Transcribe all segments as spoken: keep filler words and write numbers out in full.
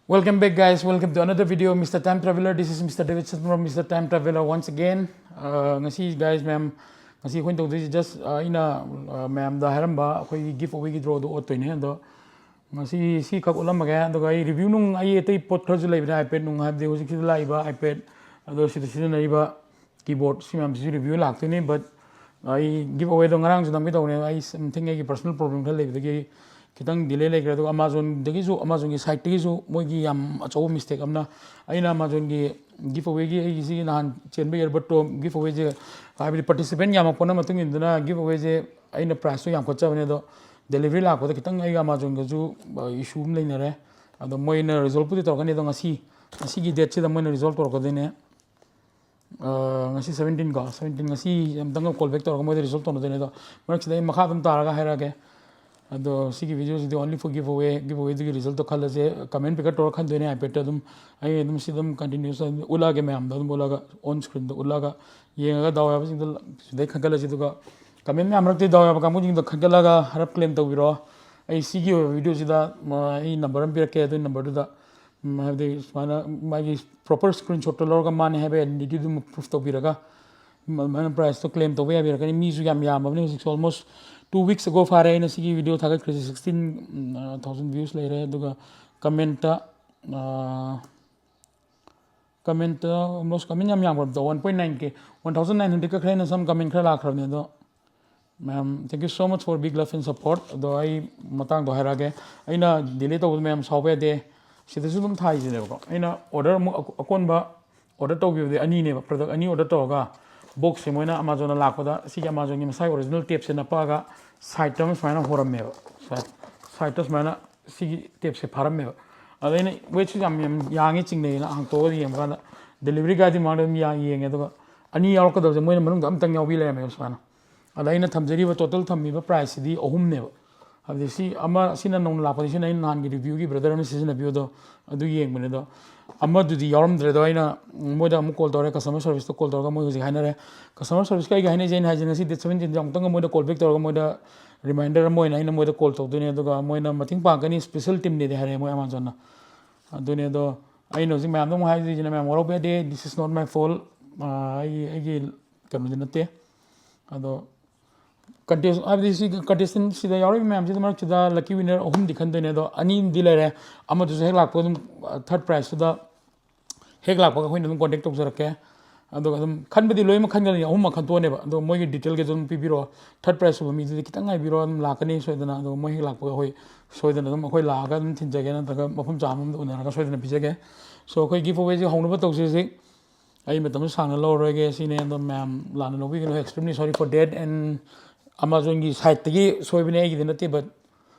Welcome back, guys. Welcome to another video of Mister Time Traveler. This is Mister David Sutton from Mister Time Traveler once again. Uh, ꯉꯁꯤ, guys, ꯃꯌꯥꯝ, ꯉꯁꯤ ꯑꯩꯈꯣꯏꯅ ꯇꯧꯗꯣꯏꯁꯤ just, uh, ꯑꯩꯅ, uh, ꯃꯌꯥꯝꯗ ꯍꯥꯏꯔꯝꯕ ꯑꯩꯈꯣꯏꯒꯤ ꯒꯤꯐ ꯑꯋꯦꯒꯤ ꯗ꯭ꯔꯣꯗꯣ ꯑꯣꯠꯇꯣꯏꯅꯦ꯫ ꯑꯗꯣ ꯉꯁꯤ ꯁꯤ ꯈꯛ ꯎꯠꯂꯝꯃꯒꯦ꯫ ꯑꯗꯨꯒ ꯑꯩ ꯔꯤꯚ꯭ꯌꯨ ꯅꯨꯡ, ꯑꯩ ꯑꯇꯩ ꯄꯣꯠ ꯈꯔꯁꯨ ꯂꯩꯕꯅꯦ, iPad ꯅꯨꯡ, ꯍꯥꯏꯕꯗꯤ ꯍꯧꯖꯤꯛꯁꯤꯗ ꯂꯥꯛꯏꯕ iPad, ꯑꯗꯣ ꯁꯤꯗ ꯁꯤꯖꯤꯟꯅꯔꯤꯕ keyboard, ꯁꯤ ꯃꯌꯥꯝꯁꯤꯁꯨ ꯔꯤꯚ꯭ꯌꯨ ꯂꯥꯛꯇꯣꯏꯅꯤ꯫ But ꯑꯩ ꯒꯤꯐ ꯑꯋꯦꯗꯣ ꯉꯔꯥꯡꯁꯨ ꯅꯝꯒꯦ ꯇꯧꯕꯅꯦ, ꯑꯩ something ꯑꯩꯒꯤ personal problem ꯈꯔ ꯂꯩꯕꯗꯒꯤ ꯈꯤꯇꯪ delay ꯂꯩꯈ꯭ꯔꯦ꯫ ꯑꯗꯨꯒ Amazon-ꯗꯒꯤꯁꯨ, Amazon-ꯒꯤ site-ꯇꯒꯤꯁꯨ ꯃꯣꯏꯒꯤ ꯌꯥꯝ ꯑꯆꯧꯕ mistake ꯑꯃꯅ, ꯑꯩꯅ Amazon-ꯒꯤ ꯒꯤꯐ ꯑꯋꯦꯒꯤ ꯑꯩꯒꯤ ꯁꯤꯒꯤ ꯅꯍꯥꯟ ꯆꯦꯟꯕ earbud-ꯇꯣ ꯒꯤꯐ ꯑꯋꯦꯁꯦ, ꯍꯥꯏꯕꯗꯤ participant ꯌꯥꯝꯃꯛꯄꯅ ꯃꯇꯨꯡ ꯏꯟꯗꯨꯅ ꯒꯤꯐ ꯑꯋꯦꯁꯦ ꯑꯩꯅ price-ꯇꯣ ꯌꯥꯝꯈꯠꯆꯕꯅꯦ꯫ ꯑꯗꯣ delivery ꯂꯥꯛꯄꯗ ꯈꯤꯇꯪ ꯑꯩꯒ Amazon-ꯒꯁꯨ, ꯑ, issue ꯑꯃ ꯂꯩꯅꯔꯦ꯫ ꯑꯗꯣ ꯃꯣꯏꯅ resolve-ꯄꯨꯗꯤ ꯇꯧꯔꯛꯀꯅꯤ, ꯑꯗꯣ ꯉꯁꯤ, ꯉꯁꯤꯒꯤ date-ꯁꯤꯗ ꯃꯣꯏꯅ resolve ꯇꯧꯔꯛꯀꯗꯣꯏꯅꯦ꯫ ꯑ, ꯉꯁꯤ seventeen ꯀꯣ, seventeen, ꯉꯁꯤ ꯑꯝꯇꯪꯒ call back ꯇꯧꯔꯒ ꯃꯣꯏꯗ resolve ꯇꯧꯅꯗꯣꯏꯅꯦ꯫ ꯑꯗꯣ ꯃꯔꯛꯁꯤꯗ ꯑꯩ ꯃꯈꯥ ꯑꯗꯨꯝ ꯇꯥꯔꯒ ꯍꯥꯏꯔꯛꯑꯒꯦ꯫ ꯑꯗꯣ ꯁꯤꯒꯤ video-ꯁꯤꯗꯤ only for giveaway, giveaway-ꯗꯨꯒꯤ result-ꯇꯣ ꯈꯜꯂꯁꯦ, comment picker ꯇꯧꯔꯒ ꯈꯟꯗꯣꯏꯅꯦ iPad-ꯇ꯫ ꯑꯗꯨꯝ ꯑꯩ ꯑꯗꯨꯝ ꯁꯤ ꯑꯗꯨꯝ continuous ꯑꯗꯨꯝ ꯎꯠꯂꯛꯑꯒꯦ, ꯃꯌꯥꯝꯗ ꯑꯗꯨꯝ ꯎꯠꯂꯒ, on screen-ꯗ ꯎꯠꯂꯛꯑꯒ, ꯌꯦꯡꯉꯒ ꯗꯥꯎ ꯌꯥꯕꯁꯤꯡꯗꯣ ꯁꯤꯗꯩ ꯈꯟꯒꯠꯂꯁꯤ꯫ ꯑꯗꯨꯒ comment ꯃꯌꯥꯝ ꯃꯔꯛꯇꯒꯤ ꯗꯥꯎ ꯌꯥꯕ ꯀꯥꯡꯕꯨꯁꯤꯡꯗꯣ ꯈꯟꯒꯠꯂꯒ ꯍꯥꯏꯔꯞ claim ꯇꯧꯕꯤꯔꯣ꯫ ꯑꯩ ꯁꯤꯒꯤ ꯑꯣꯏꯕ video-ꯁꯤꯗ, ꯃ, ꯑꯩ number ꯑꯃ ꯄꯤꯔꯛꯀꯦ, ꯑꯗꯨꯒꯤ number-ꯗꯨꯗ ꯎꯝ, ꯍꯥꯏꯕꯗꯤ ꯁꯨꯃꯥꯏꯅ ꯃꯥꯒꯤ proper screenshot-ꯇꯣ ꯂꯧꯔꯒ ꯃꯥꯅꯦ ꯍꯥꯏꯕ identity-ꯗꯨ ꯑꯃꯨꯛ proof ꯇꯧꯕꯤꯔꯒ, ꯎꯝ, ꯑꯗꯨꯃꯥꯏꯅ prize-ꯇꯣ claim ꯇꯧꯕ ꯌꯥꯕꯤꯔꯛꯀꯅꯤ꯫ ꯃꯤꯁꯨ ꯌꯥꯝ ꯌꯥꯝꯃꯕꯅꯤ ꯍꯧꯖꯤꯛꯁꯦ, almost two weeks ago ꯐꯥꯔꯦ ꯑꯩꯅ ꯁꯤꯒꯤ video ꯊꯥꯒꯠꯈ꯭ꯔꯤꯁꯦ, sixteen thousand views ꯂꯩꯔꯦ꯫ ꯑꯗꯨꯒ comment-ꯇ, ꯑ, comment-ꯇ almost comment ꯌꯥꯝ ꯌꯥꯝꯈ꯭ꯔꯕꯗꯣ, one point nine K, one thousand nine hundred ꯀꯛꯈ꯭ꯔꯦ, ꯑꯩꯅ ꯁꯨꯝ comment ꯈꯔ ꯂꯥꯛꯈ꯭ꯔꯕꯅꯦ꯫ ꯑꯗꯣ ꯃꯌꯥꯝ, thank you so much for big love and support꯫ ꯑꯗꯣ ꯑꯩ ꯃꯇꯥꯡꯗꯣ ꯍꯥꯏꯔꯛꯑꯒꯦ꯫ ꯑꯩꯅ delay ꯇꯧꯕꯗ ꯃꯌꯥꯝ ꯁꯥꯎꯕ ꯌꯥꯗꯦ꯫ ꯁꯤꯗꯁꯨ ꯑꯗꯨꯝ ꯊꯥꯏꯁꯤꯅꯦꯕꯀꯣ꯫ ꯑꯩꯅ order ꯑꯃꯨꯛ ꯑꯀꯣ-, ꯑꯀꯣꯟꯕ order ꯇꯧꯈꯤꯕꯗꯤ ꯑꯅꯤꯅꯦꯕ, product ꯑꯅꯤ order ꯇꯧꯔꯒ, box-ꯁꯦ ꯃꯣꯏꯅ Amazon-ꯗ ꯂꯥꯛꯄꯗ ꯁꯤꯒꯤ Amazon-ꯒꯤ ꯃꯁꯥꯒꯤ original tape-ꯁꯦ ꯅꯞꯄꯛꯑꯒ side-ꯇ ꯑꯃ ꯁꯨꯃꯥꯏꯅ ꯍꯣꯔꯝꯃꯦꯕ꯫ Side-, side-ꯇ ꯁꯨꯃꯥꯏꯅ ꯁꯤꯒꯤ tape-ꯁꯦ ꯐꯥꯔꯝꯃꯦꯕ꯫ ꯑꯗ ꯑꯩꯅ weight-ꯁꯨ ꯌꯥꯝ, ꯌꯥꯝ ꯌꯥꯡꯉꯤ ꯆꯤꯡꯅꯩꯅ ꯍꯥꯡꯇꯣꯛꯑꯒ ꯌꯦꯡꯕ ꯀꯥꯟꯗ, delivery guy-ꯗꯤ ꯃꯃꯥꯡꯗ ꯑꯗꯨꯝ ꯌꯥ-, ꯌꯦꯡꯉꯦ, ꯑꯗꯨꯒ ꯑꯅꯤ ꯌꯥꯎꯔꯛꯀꯗꯕꯁꯦ ꯃꯣꯏꯅ ꯃꯅꯨꯡꯗ ꯑꯝꯇꯪ ꯌꯥꯎꯕꯤ ꯂꯩꯔꯝꯃꯦꯕ ꯁꯨꯃꯥꯏꯅ꯫ ꯑꯗ ꯑꯩꯅ ꯊꯝꯖꯔꯤꯕ total ꯊꯝꯃꯤꯕ price-ꯁꯤꯗꯤ ꯑꯍꯨꯝꯅꯦꯕ꯫ ꯍꯥꯏꯕꯗꯤ ꯁꯤ ꯑꯃ, ꯁꯤꯅ ꯅꯧꯅ ꯂꯥꯛꯄꯅꯤ, ꯁꯤꯅ ꯑꯩꯅ ꯅꯍꯥꯟꯒꯤ review-ꯒꯤ brother ꯑꯃꯅ ꯁꯤꯖꯤꯟꯅꯕꯤꯌꯨꯗꯣ ꯑꯗꯨ ꯌꯦꯡꯕꯅꯦ꯫ ꯑꯗꯣ ꯑꯃꯗꯨꯗꯤ ꯌꯥꯎꯔꯝꯗ꯭ꯔꯦ꯫ ꯑꯗꯣ ꯑꯩꯅ ꯃꯣꯏꯗ ꯑꯃꯨꯛ call ꯇꯧꯔꯦ, customer service-ꯇ call ꯇꯧꯔꯒ ꯃꯣꯏ ꯍꯧꯖꯤꯛ ꯍꯥꯏꯅꯔꯦ꯫ Customer service-ꯀ ꯑꯩꯒ ꯍꯥꯏꯅꯩꯁꯦ, ꯑꯩꯅ ꯍꯥꯏꯁꯦ ꯉꯁꯤ date seventeen-ꯁꯤꯗ ꯑꯃꯨꯛꯇꯪꯒ ꯃꯣꯏꯗ call back ꯇꯧꯔꯒ ꯃꯣꯏꯗ reminder ꯑꯃ ꯑꯣꯏꯅ ꯑꯩꯅ ꯃꯣꯏꯗ call ꯇꯧꯗꯣꯏꯅꯦ꯫ ꯑꯗꯨꯒ ꯃꯣꯏꯅ ꯃꯇꯦꯡ ꯄꯥꯡꯒꯅꯤ, special team-ꯅꯦꯗꯤ ꯍꯥꯏꯔꯛꯑꯦ ꯃꯣꯏ Amazon-ꯅ꯫ ꯑꯗꯨꯅꯦ꯫ ꯑꯗꯣ ꯑꯩꯅ ꯍꯧꯖꯤꯛ ꯃꯌꯥꯝꯗ ꯑꯃꯨꯛ ꯍꯥꯏꯗꯣꯏꯁꯤꯅ, ꯃꯌꯥꯝ ꯋꯥꯔꯧꯕ ꯌꯥꯗꯦ, this is not my fault꯫ ꯑꯩꯒꯤ ꯑꯩꯒꯤ ꯀꯩꯅꯣꯗꯤ ꯅꯠꯇꯦ꯫ ꯑꯗꯣ ꯀꯟꯇꯦꯁ ꯍꯥꯏꯕꯗꯤ ꯁꯤ ꯀꯟꯇꯦꯁꯇꯦꯟꯁꯤꯗ ꯌꯥꯎꯔꯤꯕ ꯃꯌꯥꯝꯁꯤꯗ ꯃꯔꯛꯁꯤꯗ ꯂꯛꯀꯤ ꯋꯤꯅꯔ ꯑꯍꯨꯝꯗꯤ ꯈꯟꯗꯣꯏꯅꯦ꯫ ꯑꯗꯣ ꯑꯅꯤꯗꯤ ꯂꯩꯔꯦ, ꯑꯃꯗꯨꯁꯨ ꯍꯦꯛ ꯂꯥꯛꯄ ꯑꯗꯨꯝ ꯊꯥꯔꯠ ꯄ꯭ꯔꯥꯏꯖꯇꯨꯗ ꯍꯦꯛ ꯂꯥꯛꯄꯒ ꯑꯩꯈꯣꯏꯅ ꯑꯗꯨꯝ ꯀꯣꯟꯇꯦꯛ ꯇꯧꯖꯔꯛꯀꯦ꯫ ꯑꯗꯨꯒ ꯑꯗꯨꯝ ꯈꯟꯕꯗꯤ ꯂꯣꯏꯅꯃꯛ ꯈꯟꯒꯅꯤ, ꯑꯍꯨꯝꯃꯛ ꯈꯟꯇꯣꯛꯑꯅꯦꯕ꯫ ꯑꯗꯣ ꯃꯣꯏꯒꯤ ꯗꯤꯇꯦꯜꯒꯤꯁꯨ ꯑꯗꯨꯝ ꯄꯤꯕꯤꯔꯛꯑꯣ꯫ ꯊꯥꯔꯠ ꯄ꯭ꯔꯥꯏꯖ ꯁꯨꯕ ꯃꯤꯗꯨꯗꯤ ꯈꯤꯇꯪ ꯉꯥꯏꯕꯤꯔꯣ, ꯑꯗꯨꯝ ꯂꯥꯛꯀꯅꯤ ꯁꯣꯏꯗꯅ꯫ ꯑꯗꯨꯒ ꯃꯣꯏ ꯍꯦꯛ ꯂꯥꯛꯄꯒ ꯑꯩꯈꯣꯏ ꯁꯣꯏꯗꯅ ꯑꯗꯨꯝ ꯑꯩꯈꯣꯏ ꯂꯥꯛꯑꯒ ꯑꯗꯨꯝ ꯊꯤꯟꯖꯒꯦ, ꯅꯠꯇ꯭ꯔꯒ ꯃꯐꯝ ꯆꯥꯕ ꯑꯃꯗ ꯎꯅꯔꯒ ꯁꯣꯏꯗꯅ ꯄꯤꯖꯒꯦ꯫ So ꯑꯩꯈꯣꯏ ꯒꯤꯐ ꯑꯋꯦꯁꯦ ꯍꯧꯅꯕ ꯇꯧꯁꯤ ꯍꯧꯖꯤꯛ꯫ ꯑꯩ ꯃꯇꯝꯁꯨ ꯁꯥꯡꯅ ꯂꯧꯔꯔꯣꯏꯒꯦ ꯁꯤꯅꯦ꯫ ꯑꯗꯣ ꯃꯌꯥꯝ ꯂꯥꯟꯅ ꯂꯧꯕꯤꯒꯅꯨ, extremely sorry for that, and ꯑꯃꯥꯖꯣꯟꯒꯤ ꯁꯥꯏꯠꯇꯒꯤ ꯁꯣꯏꯕꯅꯦ, ꯑꯩꯒꯤꯗꯤ ꯅꯠꯇꯦ, but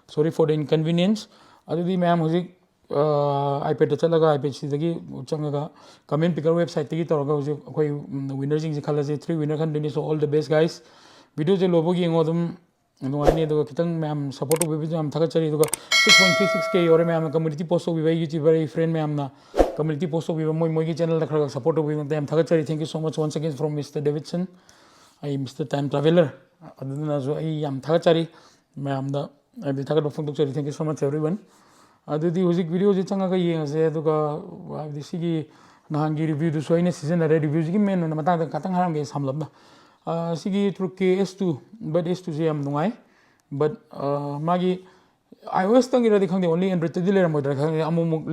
sorry for the inconvenience꯫ ꯑꯗꯨꯗꯤ ꯃꯌꯥꯝ ꯍꯧꯖꯤꯛ ꯑꯥꯏꯄꯦꯗꯇ ꯆꯠꯂꯒ, ꯑꯥꯏꯄꯦꯗꯁꯤꯗꯒꯤ ꯆꯪꯉꯒ, ꯀꯃꯦꯟ ꯄꯤꯀꯔ ꯋꯦꯕꯁꯥꯏꯠꯇꯒꯤ ꯇꯧꯔꯒ ꯍꯧꯖꯤꯛ ꯑꯩꯈꯣꯏ ꯋꯤꯅꯔꯁꯤꯡꯁꯦ ꯈꯜꯂꯁꯦ꯫ ꯊ꯭ꯔꯤ ꯋꯤꯅꯔ ꯈꯟꯗꯣꯏꯅꯤ꯫ So all the best guys꯫ ꯚꯤꯗꯤꯑꯣꯁꯦ ꯂꯣꯏꯕ ꯌꯦꯡꯉꯣ ꯑꯗꯨꯝ꯫ ꯅꯨꯡꯉꯥꯏꯅꯤ꯫ ꯑꯗꯨꯒ ꯈꯤꯇꯪ ꯃꯌꯥꯝ ꯁꯞꯄꯣꯔꯠ ꯇꯧꯕꯤꯕꯁꯨ ꯌꯥꯝ ꯊꯥꯒꯠꯆꯔꯤ꯫ ꯑꯗꯨꯒ ꯁꯤꯛꯁ ꯄꯣꯏꯟ ꯊ꯭ꯔꯤ ꯁꯤꯛꯁ ꯀꯦ ꯌꯧꯔꯦ꯫ ꯃꯌꯥꯝꯅ ꯀꯝꯃ꯭ꯌꯨꯅꯤꯇꯤ ꯄꯣꯁ ꯇꯧꯕꯤꯕ, ꯑꯩ ꯌꯨꯇ꯭ꯌꯨꯕꯔ, ꯑꯩ ꯐ꯭ꯔꯦꯟ ꯃꯌꯥꯝꯅ ꯀꯝꯃ꯭ꯌꯨꯅꯤꯇꯤ ꯄꯣꯁ ꯇꯧꯕꯤꯕ, ꯃꯣꯏ ꯃꯣꯏꯒꯤ ꯆꯦꯅꯦꯜꯗ ꯈꯔ ꯈꯔ ꯁꯞꯄꯣꯔꯠ ꯇꯧꯕꯤꯕ ꯌꯥꯝ ꯊꯥꯒꯠꯆꯔꯤ꯫ Thank you so much once again from Mister Davidson꯫ ꯑꯩ ꯃꯤꯁꯇꯔ ꯇꯥꯏꯝ ꯇ꯭ꯔꯥꯚꯦꯂꯔ, ꯑꯗꯨꯅꯁꯨ ꯑꯩ ꯌꯥꯝ ꯊꯥꯒꯠꯆꯔꯤ꯫ ꯃꯌꯥꯝꯗ ꯍꯥꯏꯕꯗꯤ ꯊꯥꯒꯠꯄ ꯐꯣꯡꯗꯣꯛꯆꯔꯤ꯫ Thank you so much everyone꯫ ꯑꯗꯨꯗꯤ ꯍꯧꯖꯤꯛ ꯚꯤꯗꯤꯑꯣꯁꯦ ꯆꯪꯉꯒ ꯌꯦꯡꯉꯁꯦ꯫ ꯑꯗꯨꯒ ꯍꯥꯏꯕꯗꯤ ꯁꯤꯒꯤ ꯅꯍꯥꯟꯒꯤ ꯔꯤꯚ꯭ꯌꯨꯗꯨꯁꯨ ꯑꯩꯅ ꯁꯤꯖꯤꯟꯅꯔꯦ꯫ ꯔꯤꯚ꯭ꯌꯨꯁꯤꯒꯤ ꯃꯦꯟ ꯑꯣꯏꯅ ꯃꯇꯥꯡꯗ ꯈꯇꯪ ꯍꯥꯏꯔꯝꯒꯦ ꯁꯝꯂꯞꯅ꯫ ꯑ, ꯁꯤꯒꯤ ꯇ꯭ꯔꯨꯛ ꯀꯦ ꯑꯦꯁ ꯇꯨ, ꯕꯠ ꯑꯦꯁ ꯇꯨꯁꯦ ꯌꯥꯝ ꯅꯨꯡꯉꯥꯏ꯫ ꯕꯠ, ꯑ, ꯃꯥꯒꯤ iOS ꯇꯪꯒꯤꯔꯗꯤ ꯈꯪꯗꯦ, only Android ꯇꯗꯤ ꯂꯩꯔꯝꯃꯣꯏꯗ꯭ꯔꯥ ꯈꯪꯗꯦ, ꯑꯃꯨꯛ ꯑꯃꯨꯛ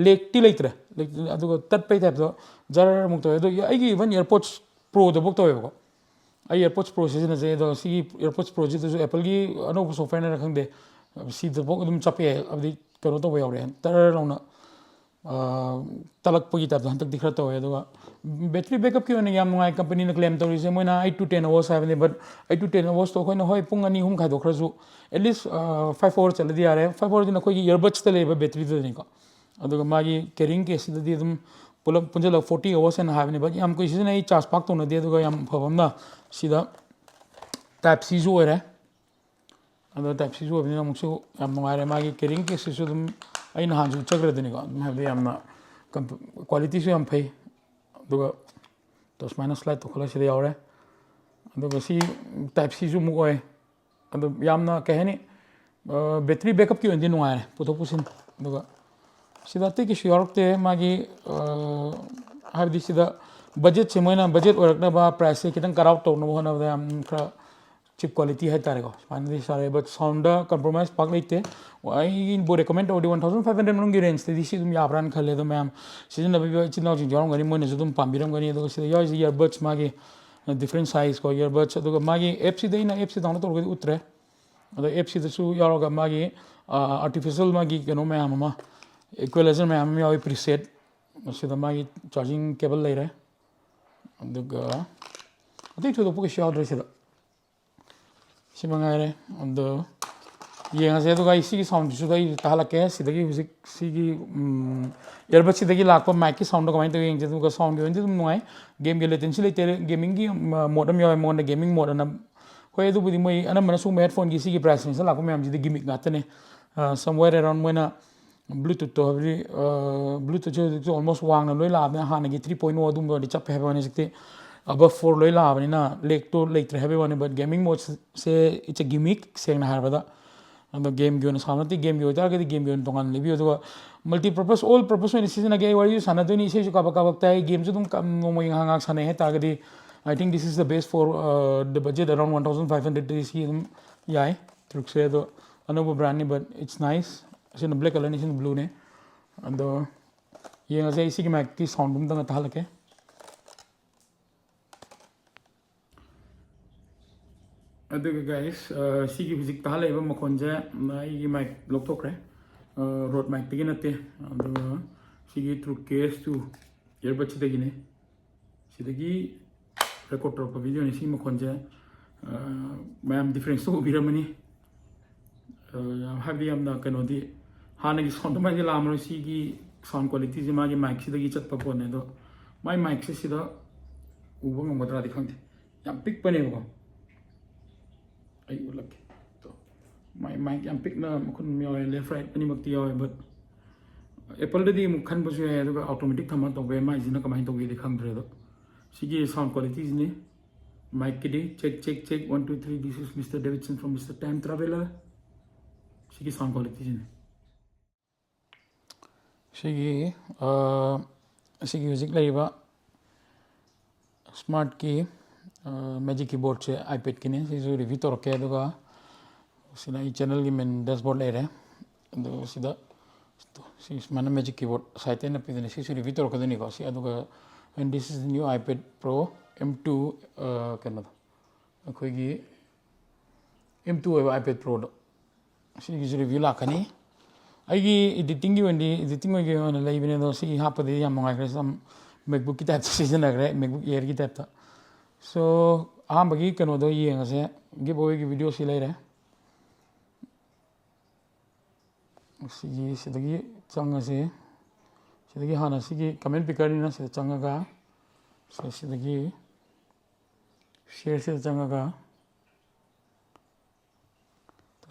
ꯂꯦꯛꯇꯤ ꯂꯩꯇ꯭ꯔꯦ꯫ ꯂꯦꯛ-, ꯑꯗꯨꯒ ꯇꯠꯄꯩ ꯇꯥꯏꯞꯇ ꯖꯔ ꯑꯃꯨꯛ ꯇꯧꯋꯦ꯫ ꯑꯗꯣ ꯑꯩꯒꯤ even AirPods Pro ꯗꯐꯥꯎ ꯇꯧꯋꯦꯕꯀꯣ꯫ ꯑꯩ AirPods Pro ꯁꯤꯖꯤꯟꯅꯖꯩ, ꯑꯗꯣ ꯁꯤꯒꯤ AirPods Pro ꯁꯤꯗꯁꯨ Apple ꯒꯤ ꯑꯅꯧꯕ software ꯅꯔ ꯈꯪꯗꯦ, ꯁꯤꯗꯐꯥꯎ ꯑꯗꯨꯝ ꯆꯞꯄꯦ, ꯍꯥꯏꯕꯗꯤ ꯀꯩꯅꯣ ꯇꯧꯕ ꯌꯥꯎꯔꯦ, ꯇꯔ ꯂꯥꯎꯅ, ꯑ, ꯇꯠꯂꯛꯄꯒꯤ ꯇꯥꯏꯞꯇ ꯍꯟꯗꯛꯇꯤ ꯈꯔ ꯇꯧꯋꯦ꯫ ꯑꯗꯨꯒ battery backup ꯀꯤ ꯑꯣꯏꯅ ꯌꯥꯝ ꯅꯨꯡꯉꯥꯏ꯫ ꯀꯝꯄꯅꯤꯅ claim ꯇꯧꯔꯤꯁꯦ ꯃꯣꯏꯅ eight to ten hours ꯍꯥꯏꯕꯅꯤ, but eight to ten hours ꯇꯣ ꯑꯩꯈꯣꯏꯅ, ꯍꯣꯏ, ꯄꯨꯡ ꯑꯅꯤ ꯑꯍꯨꯝ ꯈꯥꯏꯗꯣꯛꯈ꯭ꯔꯁꯨ at least, ꯑ, five hour ꯆꯠꯂꯗꯤ ꯌꯥꯔꯦ꯫ Five hour ꯗꯨꯅ ꯑꯩꯈꯣꯏꯒꯤ earbuds ꯇ ꯂꯩꯔꯤꯕ battery ꯗꯨꯗꯅꯤꯀꯣ꯫ ꯑꯗꯨꯒ ꯃꯥꯒꯤ carrying case ꯁꯤꯗꯗꯤ ꯑꯗꯨꯝ ꯄꯨꯂꯞ ꯄꯨꯟꯁꯤꯜꯂꯒ forty hours ꯍꯥꯏꯅ ꯍꯥꯏꯕꯅꯦ, but ꯌꯥꯝ ꯀꯨꯏ ꯁꯤꯖꯤꯟꯅꯩ꯫ ꯑꯩ charge ꯄꯥꯛ ꯇꯧꯅꯗꯦ꯫ ꯑꯗꯨꯒ ꯌꯥꯝ ꯐꯕ ꯑꯃꯅ ꯁꯤꯗ type C ꯁꯨ ꯑꯣꯏꯔꯦ꯫ ꯑꯗꯣ type C ꯁꯨ ꯑꯣꯏꯕꯅꯤꯅ ꯑꯃꯨꯛꯁꯨ ꯌꯥꯝ ꯅꯨꯡꯉꯥꯏꯔꯦ꯫ ꯃꯥꯒꯤ carrying case ꯁꯤꯁꯨ ꯑꯗꯨꯝ ꯑꯩ ꯅꯍꯥꯟꯁꯨ ꯎꯠꯆꯈ꯭ꯔꯗꯨꯅꯤꯀꯣ, ꯑꯗꯨꯝ ꯍꯥꯏꯕꯗꯤ ꯌꯥꯝꯅ ꯀꯝ-, quality ꯁꯨ ꯌꯥꯝ ꯐꯩ꯫ ꯑꯗꯨꯒ ꯁꯨꯃꯥꯏꯅ slide ꯇꯧꯈꯠꯂꯒ ꯁꯤꯗ ꯌꯥꯎꯔꯦ꯫ ꯑꯗꯨꯒ ꯁꯤ type C ꯁꯨ ꯑꯃꯨꯛ ꯑꯣꯏ꯫ ꯑꯗꯣ ꯌꯥꯝꯅ ꯀꯩ ꯍꯥꯏꯅꯤ, ꯑ, battery backup ꯀꯤ ꯑꯣꯏꯅꯗꯤ ꯅꯨꯡꯉꯥꯏꯔꯦ ꯄꯨꯊꯣꯛ ꯄꯨꯁꯤꯟ꯫ ꯑꯗꯨꯒ ꯁꯤꯗ ꯑꯇꯩ ꯀꯩꯁꯨ ꯌꯥꯎꯔꯛꯇꯦ꯫ ꯃꯥꯒꯤ ꯍꯥꯏꯕꯗꯤ ꯁꯤꯗ ꯕꯖꯦꯠꯁꯦ, ꯃꯣꯏꯅ ꯕꯖꯦꯠ ꯑꯣꯏꯔꯛꯅꯕ ꯄ꯭ꯔꯥꯏꯁꯁꯦ ꯈꯤꯇꯪ ꯀꯠ ꯑꯥꯎꯠ ꯇꯧꯅꯕ ꯍꯣꯠꯅꯕꯗ ꯌꯥꯝ ꯈꯔ ꯆꯤꯞ ꯀ꯭ꯋꯥꯂꯤꯇꯤ ꯍꯥꯏꯇꯥꯔꯦꯀꯣ, ꯁꯨꯃꯥꯏꯅꯗꯤ ꯁꯥꯔꯦ꯫ ꯕꯠ ꯁꯥꯎꯟꯗ ꯀꯝꯄ꯭ꯔꯣꯃꯥꯏꯁ ꯄꯥꯛ ꯂꯩꯇꯦ꯫ ꯑꯩꯕꯨ ꯔꯦꯀꯃꯦꯟ ꯇꯧꯔꯗꯤ ꯋꯥꯟ ꯊꯥꯎꯖꯟ ꯐꯥꯏꯚ ꯍꯟꯗ꯭ꯔꯦꯗ ꯃꯅꯨꯡꯒꯤ ꯔꯦꯟꯖꯇꯗꯤ ꯁꯤ ꯑꯗꯨꯝ ꯌꯥꯕ꯭ꯔꯥꯅ ꯈꯜꯂꯦ꯫ ꯑꯗꯣ ꯃꯌꯥꯝ ꯁꯤꯖꯤꯟꯅꯕꯤꯕ ꯏꯆꯤꯜ ꯏꯅꯥꯎꯁꯤꯡꯁꯨ ꯌꯥꯎꯔꯝꯒꯅꯤ, ꯃꯣꯏꯅꯁꯨ ꯑꯗꯨꯝ ꯄꯥꯝꯕꯤꯔꯝꯒꯅꯤ꯫ ꯑꯗꯨꯒ ꯁꯤꯗ ꯌꯥꯎꯔꯤꯁꯦ ꯏꯌꯥꯔꯕꯠꯁ, ꯃꯥꯒꯤ ꯗꯤꯐ꯭ꯔꯦꯟ ꯁꯥꯏꯖ ꯀꯣ ꯏꯌꯥꯔꯕꯠꯁ꯫ ꯑꯗꯨꯒ ꯃꯥꯒꯤ ꯑꯦꯞꯁꯤꯗ, ꯑꯩꯅ ꯑꯦꯞꯁꯤ ꯗꯥꯎꯟꯂꯣꯗ ꯇꯧꯔꯒꯗꯤ ꯎꯠꯇ꯭ꯔꯦ꯫ ꯑꯗꯣ ꯑꯦꯞꯁꯤꯗꯁꯨ ꯌꯥꯎꯔꯒ ꯃꯥꯒꯤ ꯑꯥꯔꯇꯤꯐꯤꯁꯤꯌꯦꯜ ꯃꯥꯒꯤ ꯀꯩꯅꯣ ꯃꯌꯥꯝ ꯑꯃ, ꯏꯀ꯭ꯋꯦꯂꯥꯏꯖꯔ ꯃꯌꯥꯝ ꯑꯃ ꯌꯥꯎꯏ, ꯄ꯭ꯔꯤꯁꯦꯠ꯫ ꯁꯤꯗ ꯃꯥꯒꯤ ꯆꯥꯔꯖꯤꯡ ꯀꯦꯕꯜ ꯂꯩꯔꯦ꯫ ꯑꯗꯨꯒ ꯑꯇꯩ ꯊꯣꯏꯗꯣꯛꯄ ꯀꯩꯁꯨ ꯌꯥꯎꯗ꯭ꯔꯦ ꯁꯤꯗ꯫ ꯁꯤ ꯃꯉꯥꯏꯔꯦ꯫ ꯑꯗꯣ ꯌꯦꯡꯉꯁꯦ꯫ ꯑꯗꯨꯒ ꯑꯩ ꯁꯤꯒꯤ ꯁꯥꯎꯟꯁꯤꯁꯨ ꯑꯩ ꯇꯥꯍꯜꯂꯛꯀꯦ꯫ ꯁꯤꯗꯒꯤ ꯍꯧꯖꯤꯛ ꯁꯤꯒꯤ ꯏꯌꯥꯔꯕꯠꯁꯤꯗꯒꯤ ꯂꯥꯛꯄ ꯃꯥꯏꯛꯀꯤ ꯁꯥꯎꯟꯗꯣ ꯀꯃꯥꯏꯅ ꯇꯧꯒꯦ ꯌꯦꯡꯁꯦ꯫ ꯑꯗꯨꯒ ꯁꯥꯎꯟꯒꯤ ꯑꯣꯏꯅꯗꯤ ꯑꯗꯨꯝ ꯅꯨꯡꯉꯥꯏ꯫ ꯒꯦꯝꯒꯤ ꯂꯦꯇꯦꯟꯁꯤ ꯂꯩꯇꯦ꯫ ꯒꯦꯃꯤꯡꯒꯤ ꯃꯣꯠ ꯑꯃ ꯌꯥꯎꯋꯦ ꯃꯉꯣꯟꯗ, ꯒꯦꯃꯤꯡ ꯃꯣꯠ ꯑꯅ꯫ ꯍꯣꯏ, ꯑꯗꯨꯕꯨꯗꯤ ꯃꯣꯏ ꯑꯅꯝꯕꯅ ꯁꯤꯒꯨꯝꯕ ꯍꯦꯠꯐꯣꯟꯒꯤ ꯁꯤꯒꯤ ꯄ꯭ꯔꯥꯏꯁ ꯔꯦꯟꯖꯇ ꯂꯥꯛꯄ ꯃꯌꯥꯝꯁꯤꯗꯤ ꯒꯤꯃꯤꯛ ꯉꯥꯛꯇꯅꯦ꯫ ꯁꯝꯋꯦꯔ ꯑꯦꯔꯥꯎꯟ ꯃꯣꯏꯅ ꯕ꯭ꯂꯨꯇꯨꯠꯇꯣ, ꯍꯥꯏꯕꯗꯤ ꯕ꯭ꯂꯨꯇꯨꯠꯁꯦ ꯍꯧꯖꯤꯛꯇꯤ ꯑꯣꯜꯃꯣꯁ ꯋꯥꯡꯅ ꯂꯣꯏ ꯂꯥꯛꯑꯕꯅꯤꯅ, ꯍꯥꯟꯅꯒꯤ ꯊ꯭ꯔꯤ ꯄꯣꯏꯟ ꯑꯣ ꯑꯗꯨꯝꯕ ꯑꯣꯏꯔꯗꯤ ꯆꯞꯄꯦ ꯍꯥꯏꯕ ꯋꯥꯅꯤ꯫ ꯍꯧꯖꯤꯛꯇꯤ ꯑꯕꯞ ꯐꯣꯔ ꯂꯣꯏ ꯂꯥꯛꯑꯕꯅꯤꯅ ꯂꯦꯛꯇꯣ ꯂꯩꯇ꯭ꯔꯦ ꯍꯥꯏꯕꯒꯤ ꯋꯥꯅꯤ꯫ ꯕꯠ ꯒꯦꯃꯤꯡ ꯃꯣꯠꯁꯦ, it's a gimmick, ꯁꯦꯡꯅ ꯍꯥꯏꯔꯕꯗ꯫ ꯑꯗꯣ ꯒꯦꯝꯒꯤ ꯑꯣꯏꯅ ꯁꯥꯕ ꯅꯠꯇꯦ꯫ ꯒꯦꯝꯒꯤ ꯑꯣꯏꯇꯥꯔꯒꯗꯤ ꯒꯦꯝꯒꯤ ꯑꯣꯏꯅ ꯇꯣꯉꯥꯟꯅ ꯂꯩꯕꯤꯌꯨ꯫ ꯑꯗꯨꯒ ꯃꯜꯇꯤ ꯄꯔꯄꯁ, ꯑꯣꯜ ꯄꯔꯄꯁ ꯑꯣꯏꯅ ꯁꯤꯖꯤꯟꯅꯒꯦ꯫ ꯑꯩ ꯋꯥꯔꯤꯁꯨ ꯁꯥꯟꯅꯗꯣꯏꯅꯤ, ꯏꯁꯩꯁꯨ ꯀꯥꯕꯛ ꯀꯥꯕꯛ ꯇꯥꯏ, ꯒꯦꯝꯁꯨ ꯑꯗꯨꯝ ꯀ-, ꯅꯣꯡꯃꯒꯤ ꯉꯥꯏꯍꯥꯛ ꯉꯥꯏꯍꯥꯛ ꯁꯥꯟꯅꯩ ꯍꯥꯏꯇꯥꯔꯒꯗꯤ, I think this is the best for, uh, the budget around one thousand five hundred ꯗꯤ ꯁꯤ ꯑꯗꯨꯝ ꯌꯥꯏ꯫ ꯇ꯭ꯔꯨꯛꯁꯦ ꯑꯗꯣ ꯑꯅꯧꯕ ꯕ꯭ꯔꯥꯟꯅꯤ, but it's nice꯫ ꯑꯁꯤꯅ ꯕ꯭ꯂꯦꯛ ꯀꯂꯔꯅꯤ, ꯑꯁꯤꯅ ꯕ꯭ꯂꯨꯅꯦ꯫ ꯑꯗꯣ ꯌꯦꯡꯉꯁꯦ, ꯑꯩ ꯁꯤꯒꯤ ꯃꯥꯏꯛꯀꯤ ꯁꯥꯎꯟꯗꯨ ꯑꯝꯇꯪꯒ ꯇꯥꯍꯜꯂꯛꯀꯦ꯫ ꯑꯗꯨꯒ ꯒꯥꯏꯁ, ꯁꯤꯒꯤ ꯍꯧꯖꯤꯛ ꯇꯥꯍꯜꯂꯛꯏꯕ ꯃꯈꯣꯟꯁꯦ, ꯎꯝ, ꯑꯩꯒꯤ ꯃꯥꯏꯛ ꯂꯧꯊꯣꯛꯈ꯭ꯔꯦ꯫ ꯔꯣꯗ ꯃꯥꯏꯛꯇꯒꯤ ꯅꯠꯇꯦ꯫ ꯑꯗꯨꯒ ꯁꯤꯒꯤ ꯇ꯭ꯔꯨ ꯀꯦꯁ ꯇꯨ ꯏꯌꯔꯕꯠꯁꯤꯗꯒꯤꯅꯦ꯫ ꯁꯤꯗꯒꯤ ꯔꯦꯀꯣꯔꯗ ꯇꯧꯔꯛꯄ ꯚꯤꯗꯤꯑꯣꯅꯤ꯫ ꯁꯤ ꯃꯈꯣꯟꯁꯦ, ꯑ, ꯃꯌꯥꯝ ꯗꯤꯐ꯭ꯔꯦꯟꯁꯇꯣ ꯎꯕꯤꯔꯝꯃꯅꯤ꯫ ꯑ, ꯌꯥꯝ, ꯍꯥꯏꯕꯗꯤ ꯌꯥꯝꯅ ꯀꯩꯅꯣꯗꯤ, ꯍꯥꯟꯅꯒꯤ ꯁꯥꯎꯟ ꯑꯗꯨꯃꯥꯏꯅꯗꯤ ꯂꯥꯛꯑꯝꯃꯔꯣꯏ꯫ ꯁꯤꯒꯤ ꯁꯥꯎꯟ ꯀ꯭ꯋꯥꯂꯤꯇꯤꯁꯦ ꯃꯥꯒꯤ ꯃꯥꯏꯛꯁꯤꯗꯒꯤ ꯆꯠꯄ ꯄꯣꯠꯅꯦ꯫ ꯑꯗꯣ ꯃꯥꯏ ꯃꯥꯏꯛꯁꯦ ꯁꯤꯗ ꯎꯕ ꯉꯝꯒꯗ꯭ꯔꯥꯗꯤ ꯈꯪꯗꯦ, ꯌꯥꯝ ꯄꯤꯛꯄꯅꯦꯕꯀꯣ꯫ ꯑꯩ ꯎꯠꯂꯛꯀꯦ꯫ ꯇꯣ, ꯃꯥꯏ ꯃꯥꯏꯛ ꯌꯥꯝ ꯄꯤꯛꯅ ꯃꯈꯨꯟ ꯌꯥꯎꯋꯦ, ꯂꯦꯐ ꯔꯥꯏꯠ ꯑꯅꯤꯃꯛꯇꯤ ꯌꯥꯎꯋꯦ꯫ ꯕꯠ ꯑꯦꯄꯜꯗꯗꯤ ꯑꯃꯨꯛ ꯈꯟꯕꯁꯨ ꯌꯥꯏ, ꯑꯗꯨꯒ ꯑꯣꯇꯣꯃꯦꯇꯤꯛ ꯊꯝꯃ ꯇꯧꯕ ꯌꯥꯏ꯫ ꯃꯥꯏꯁꯤꯅ ꯀꯃꯥꯏꯅ ꯇꯧꯒꯦꯗꯤ ꯈꯪꯗ꯭ꯔꯦ꯫ ꯑꯗꯣ ꯁꯤꯒꯤ sound ꯀ꯭ꯋꯥꯂꯤꯇꯤꯁꯤꯅꯤ꯫ ꯃꯥꯏꯛꯀꯤꯗꯤ check, check, check, one, two, three, this is Mister Davidson from Mister Time Traveler꯫ ꯁꯤꯒꯤ ꯁꯥꯎꯟ ꯀ꯭ꯋꯥꯂꯤꯇꯤꯁꯤꯅꯤ꯫ ꯁꯤꯒꯤ ꯑ, ꯁꯤꯒꯤ ꯍꯧꯖꯤꯛ ꯂꯩꯔꯤꯕ ꯁ꯭ꯃꯥꯔꯠꯀꯤ ꯃꯦꯖꯤꯛ ꯀꯤꯕꯣꯔꯗꯁꯦ ꯑꯥꯏꯄꯦꯗꯀꯤꯅꯤ꯫ ꯁꯤꯁꯨ ꯔꯤꯚ꯭ꯌꯨ ꯇꯧꯔꯛꯀꯦ꯫ ꯑꯗꯨꯒ ꯁꯤꯅ ꯑꯩ ꯆꯦꯅꯦꯜꯒꯤ ꯃꯦꯟ ꯗꯦꯁꯕꯣꯔꯗ ꯂꯩꯔꯦ꯫ ꯑꯗꯨ ꯁꯤꯗ ꯁꯤ ꯁꯨꯃꯥꯏꯅ ꯃꯦꯖꯤꯛ ꯀꯤꯕꯣꯔꯗ ꯁꯥꯏꯠꯇ ꯑꯩꯅ ꯄꯤꯗꯣꯏꯅꯦ꯫ ꯁꯤꯁꯨ ꯔꯤꯚ꯭ꯌꯨ ꯇꯧꯔꯛꯀꯗꯣꯏꯅꯤꯀꯣ꯫ ꯁꯤ ꯑꯗꯨꯒ and this is the new iPad Pro M two, ꯀꯩꯅꯣꯗꯣ, ꯑꯩꯈꯣꯏꯒꯤ ꯑꯦꯝ ꯇꯨ ꯑꯣꯏꯕ ꯑꯥꯏꯄꯦꯗ ꯄ꯭ꯔꯣꯗꯣ, ꯁꯤꯒꯤꯁꯨ ꯔꯤꯚ꯭ꯌꯨ ꯂꯥꯛꯀꯅꯤ꯫ ꯑꯩꯒꯤ ꯏꯗꯤꯇꯤꯡꯒꯤ ꯑꯣꯏꯅꯗꯤ, ꯏꯗꯤꯇꯤꯡ ꯑꯣꯏꯒꯦ ꯑꯣꯏꯅ ꯂꯩꯕꯅꯦ, ꯑꯗꯣ ꯁꯤ ꯍꯥꯞꯄꯗꯤ ꯌꯥꯝ ꯅꯨꯡꯉꯥꯏꯈ꯭ꯔꯦ꯫ ꯁꯝ ꯃꯦꯛꯕꯨꯛꯀꯤ ꯇꯥꯏꯞꯇ ꯁꯤꯖꯤꯟꯅꯈ꯭ꯔꯦ, ꯃꯦꯛꯕꯨꯛ ꯑꯦꯌꯔꯒꯤ ꯇꯥꯏꯞꯇ꯫ ꯁꯣ, ꯑꯍꯥꯟꯕꯒꯤ ꯀꯩꯅꯣꯗꯣ ꯌꯦꯡꯉꯁꯦ꯫ ꯒꯤꯞ ꯑꯋꯦꯒꯤ ꯚꯤꯗꯤꯑꯣ ꯁꯤ ꯂꯩꯔꯦ꯫ ꯁꯤꯒꯤ ꯁꯤꯗꯒꯤ ꯆꯪꯉꯁꯤ꯫ ꯁꯤꯗꯒꯤ ꯍꯥꯟꯅ ꯁꯤꯒꯤ ꯀꯃꯦꯟ ꯄꯤꯀꯔꯅꯤꯅ ꯁꯤꯗ ꯆꯪꯉꯒ, ꯁꯤ-, ꯁꯤꯗꯒꯤ ꯁꯤꯌꯔꯁꯤꯗ ꯆꯪꯉꯒ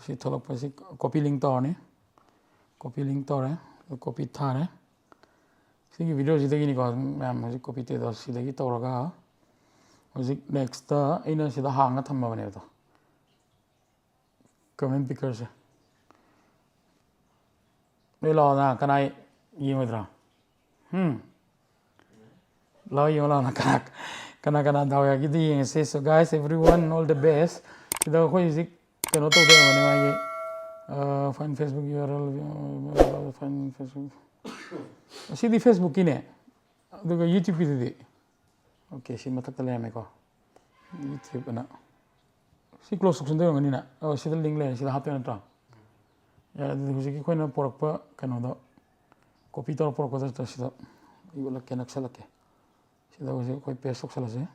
ꯁꯤ ꯊꯣꯛꯂꯛꯄꯁꯤ ꯀꯣꯄꯤ ꯂꯤꯡ ꯇꯧꯔꯅꯤ꯫ ꯀꯣꯄꯤ ꯂꯤꯡ ꯇꯧꯔꯦ, ꯀꯣꯄꯤ ꯊꯥꯔꯦ꯫ ꯁꯤꯒꯤ ꯚꯤꯗꯤꯑꯣꯁꯤꯗꯒꯤꯅꯤꯀꯣ ꯃꯌꯥꯝ ꯍꯧꯖꯤꯛ ꯀꯣꯄꯤ ꯇꯧꯗꯣ, ꯁꯤꯗꯒꯤ ꯇꯧꯔꯒ ꯍꯧꯖꯤꯛ ꯅꯦꯛꯁꯇ ꯑꯩꯅ ꯁꯤꯗ ꯍꯥꯡꯉ ꯊꯝꯃꯕꯅꯦꯕꯗꯣ꯫ ꯀꯃꯦꯟ ꯄꯤꯀꯔꯁꯦ꯫ ꯅꯣꯏ ꯂꯥꯛꯑꯣꯗꯅ, ꯀꯅꯥ ꯌꯦꯡꯉꯣꯏꯗ꯭ꯔꯣ? ꯎꯝ? ꯂꯥꯛꯑꯣ, ꯌꯦꯡꯉꯣ ꯂꯥꯛꯑꯣ, ꯀꯅꯥ, ꯀꯅꯥ ꯀꯅꯥ ꯗꯥꯎ ꯌꯥꯒꯦꯗꯤ ꯌꯦꯡꯉꯁꯤ꯫ So guys, everyone, all the best. ꯁꯤꯗ ꯑꯩꯈꯣꯏ ꯍꯧꯖꯤꯛ ꯀꯩꯅꯣ ꯇꯧꯗꯣꯏꯔꯝꯒꯅꯤ, ꯃꯥꯒꯤ, ꯑ, find Facebook URL, find Facebook꯫ ꯑꯁꯤꯗꯤ Facebookꯀꯤꯅꯦ, ꯑꯗꯨꯒ YouTubeꯀꯤꯗꯨꯗꯤ? OK, ꯁꯤ ꯃꯊꯛꯇ ꯂꯩꯔꯝꯃꯦꯀꯣ, YouTube ꯑꯅ꯫ ꯁꯤ ꯀ꯭ꯂꯣꯖ ꯇꯧꯁꯟꯗꯣꯏ ꯑꯣꯏꯔꯝꯒꯅꯤꯅ꯫ ꯑꯣ, ꯁꯤꯗ ꯂꯤꯡ ꯂꯩꯔꯦ, ꯁꯤꯗ ꯍꯥꯞꯇꯣꯏ ꯅꯠꯇ꯭ꯔꯣ? ꯌꯥꯔꯦ, ꯑꯗꯨꯗꯤ ꯍꯧꯖꯤꯛꯀꯤ ꯑꯩꯈꯣꯏꯅ ꯄꯨꯔꯛꯄ ꯀꯩꯅꯣꯗꯣ ꯀꯣꯄꯤ ꯇꯧꯔ ꯄꯨꯔꯛꯄꯗꯣ ꯁꯤꯗ ꯎꯠꯂꯛꯀꯦ, ꯅꯛꯁꯜꯂꯛꯀꯦ꯫ ꯁꯤꯗ ꯍꯧꯖꯤꯛ ꯑꯩꯈꯣꯏ ꯄꯦꯁ ꯇꯧꯁꯜꯂꯁꯤ꯫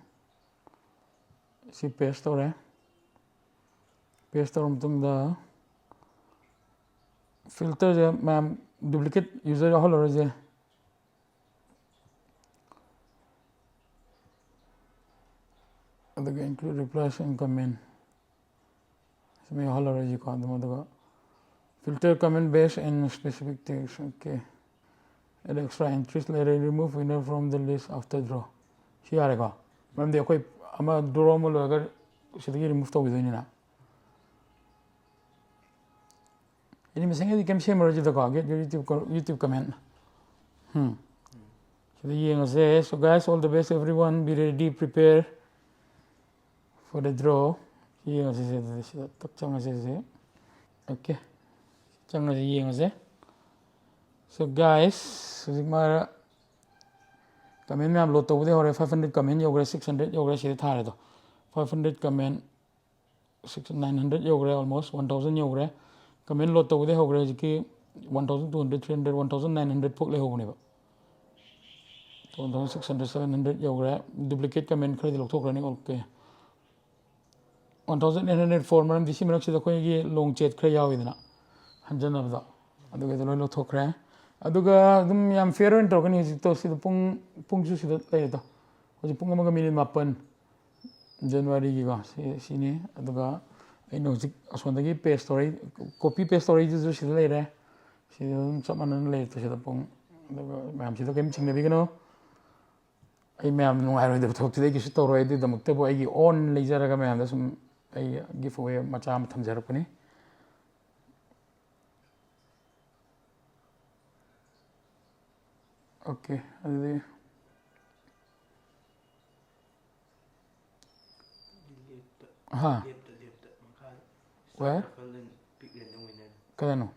ꯁꯤ ꯄꯦꯁ ꯇꯧꯔꯦ꯫ ꯄꯦꯁ ꯇꯧꯔ ꯃꯇꯨꯡꯗ ꯐꯤꯜꯇꯔꯁꯦ ꯃꯌꯥꯝ ꯗꯨꯄ꯭ꯂꯤꯀꯦꯠ ꯌꯨꯖꯔ ꯌꯥꯎꯍꯜꯂꯔꯣꯏꯁꯦ꯫ ꯑꯗꯨꯒ include replies and comment꯫ ꯁꯤꯃ ꯌꯥꯎꯍꯜꯂꯔꯣꯏꯁꯤꯀꯣ꯫ ꯑꯗꯨꯝ ꯑꯗꯨꯒ filter comment based and specific text꯫ OK꯫ ꯑꯗ extra entries ꯂꯩꯔꯦ, remove winner from the list after draw꯫ ꯁꯤ ꯌꯥꯔꯦꯀꯣ꯫ ꯃꯔꯝꯗꯤ ꯑꯩꯈꯣꯏ ꯑꯃ ꯗ꯭ꯔꯣ ꯑꯃ ꯂꯣꯏꯔꯒ ꯁꯤꯗꯒꯤ ꯔꯤꯃꯨꯚ ꯇꯧꯈꯤꯗꯣꯏꯅꯤꯅ꯫ ꯑꯦꯅꯤꯃꯦꯁꯟꯒꯤꯗꯤ ꯀꯩꯝ ꯁꯦꯝꯃꯔꯣꯏꯁꯤꯗꯀꯣ꯫ Get your YouTube, YouTube comment꯫ ꯎꯝ, ꯁꯤꯗ ꯌꯦꯡꯉꯁꯦ. So guys, all the best everyone, be ready, prepare for the draw. ꯁꯤ ꯌꯦꯡꯉꯁꯤ, ꯁꯤꯗ, ꯁꯤꯗ ꯇꯛ ꯆꯪꯉꯁꯦ, ꯁꯤ. Okay, ꯆꯪꯉꯁꯤ, ꯌꯦꯡꯉꯁꯦ. So guys, ꯍꯧꯖꯤꯛ ꯃꯥ comment ꯃꯌꯥꯝ load ꯇꯧꯕꯗꯤ ꯍꯧꯔꯦ. Five hundred comment ꯌꯧꯈ꯭ꯔꯦ, six hundred ꯌꯧꯈ꯭ꯔꯦ, ꯁꯤꯗ ꯊꯥꯔꯦꯗꯣ. Five hundred comment, six, nine hundred ꯌꯧꯈ꯭ꯔꯦ, almost one thousand ꯌꯧꯈ꯭ꯔꯦ. Comment load ꯇꯧꯕꯗꯤ ꯍꯧꯈ꯭ꯔꯦ, ꯍꯧꯖꯤꯛꯀꯤ one thousand two hundred, three hundred, one thousand nine hundred ꯐꯥꯎ ꯂꯩꯍꯧꯕꯅꯦꯕ. One thousand six hundred, seven hundred ꯌꯧꯈ꯭ꯔꯦ. Duplicate comment ꯈꯔꯗꯤ ꯂꯧꯊꯣꯛꯈ꯭ꯔꯅꯤ. Okay, one thousand eight hundred four, ꯃꯔꯝꯗꯤ ꯁꯤ ꯃꯔꯛꯁꯤꯗ ꯑꯩꯈꯣꯏꯒꯤ long chat ꯈꯔ ꯌꯥꯎꯋꯤꯗꯅ, ꯍꯟꯖꯅꯕꯗꯣ, ꯑꯗꯨꯒꯤꯗꯣ ꯂꯣꯏ ꯂꯧꯊꯣꯛꯈ꯭ꯔꯦ. ꯑꯗꯨꯒ ꯑꯗꯨꯝ ꯌꯥꯝ fair ꯑꯣꯏꯅ ꯇꯧꯔꯛꯀꯅꯤ ꯍꯧꯖꯤꯛꯇꯣ. ꯁꯤꯗ ꯄꯨꯡ, ꯄꯨꯡꯁꯨ ꯁꯤꯗ ꯂꯩꯔꯦꯗꯣ. ꯍꯧꯖꯤꯛ ꯄꯨꯡ ꯑꯃꯒ minute ꯃꯥꯄꯟ January ꯒꯤꯀꯣ, ꯁꯤ, ꯁꯤꯅꯤ. ꯑꯗꯨꯒ ꯑꯩꯅ ꯍꯧꯖꯤꯛ ꯑꯁꯣꯝꯗꯒꯤ paste ꯇꯧꯔꯛꯏ, copy paste ꯇꯧꯔꯛꯏꯗꯨꯁꯨ ꯁꯤꯗ ꯂꯩꯔꯦ. ꯁꯤꯗ ꯑꯗꯨꯝ ꯆꯞ ꯃꯥꯟꯅꯅ ꯂꯩꯔꯦ ꯁꯤꯗ ꯄꯨꯡ. ꯑꯗꯨꯒ ꯃꯌꯥꯝꯁꯤꯗ ꯀꯔꯤꯝ ꯆꯤꯡꯅꯕꯤꯒꯅꯨ. ꯑꯩ ꯃꯌꯥꯝ ꯅꯨꯡꯉꯥꯏꯔꯣꯏꯗꯕ ꯊꯕꯛꯇꯨꯗꯤ ꯑꯩ ꯀꯩꯁꯨ ꯇꯧꯔꯣꯏ꯫ ꯑꯗꯨꯒꯤꯗꯃꯛꯇꯕꯨ ꯑꯩꯒꯤ own ꯂꯩꯖꯔꯒ ꯃꯌꯥꯝꯗ ꯁꯨꯝ ꯑꯩ give away ꯃꯆꯥ ꯑꯃ ꯊꯝꯖꯔꯛꯄꯅꯤ꯫ Okay, ꯑꯗꯨꯗꯤ ꯂꯦꯞꯇ ꯍꯥ, ꯂꯦꯞꯇ ꯂꯦꯞꯇ ꯃꯈꯥ Where? Shuffle and pick random winner. ꯀꯗꯥꯏꯅꯣ?